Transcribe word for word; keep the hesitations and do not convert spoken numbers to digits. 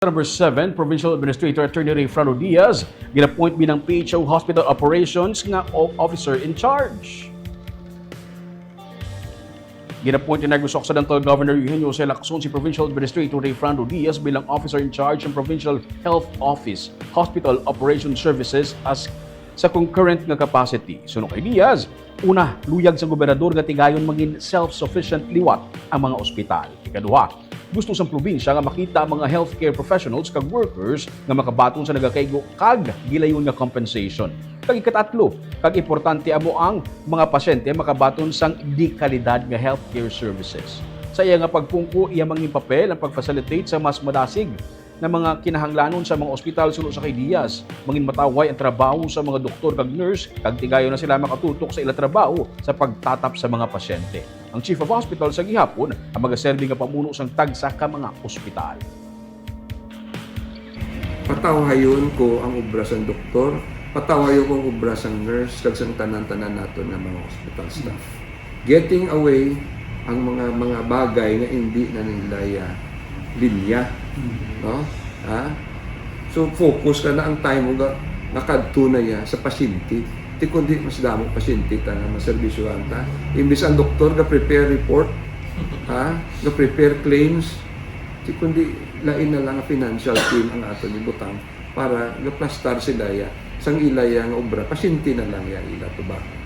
Number seven, Provincial Administrator Attorney Rayfrando Diaz gin-appoint bilang P H O Hospital Operations nga o-, Officer in Charge. Gin-appoint ni Negros Occidental Governor Eugenio Jose Lacson si Provincial Administrator Rayfrando Diaz bilang Officer in Charge ng Provincial Health Office Hospital Operation Services as sa concurrent nga capacity. Suno kay Diaz, una, luyag sa gobernador nga tigayon mangin self-sufficient liwat ang mga ospital. Ikaduha, gusto sang probinsya nga makita ang mga healthcare professionals kag workers nga makabaton sa nagakaigo kag gilayon nga compensation. Kag ikatatlo, kag importante amo ang mga pasyente makabaton sang dekalidad nga healthcare services. Sa iya nga pagpungko, iya mangin papel ang pag-facilitate sa mas madasig nga mga kinahanglanon sa mga ospital. Suno sa kay Diaz, mangin matawhay ang trabaho sa mga doktor kag nurse, kag tigayon na sila makatutok sa ila trabaho sa pagtatap sa mga pasyente. Ang Chief of Hospital sa gihapon ang magaserbi nga pamuno sang tagsa ka mga ospital. Patawhayon ko ang obra sang doktor, patawhayon ko ang obra sang nurse, kag sang tanan-tanan naton nga mga hospital staff. Getting away ang mga mga bagay nga hindi na nila ya linya, no? Ha? So focus ka na ang time mo nga nakadto na ya sa pasyente. Ti kundi mas damo pasyente ta nga maserbisyuhan ta. Imbis ang doktor ga prepare report, ha? Ga prepare claims, ti kundi lain na lang ang financial team ang aton ibutang para gaplastar sila ya sang ila ya nga obra, pasyente na lang ya ila tubangon.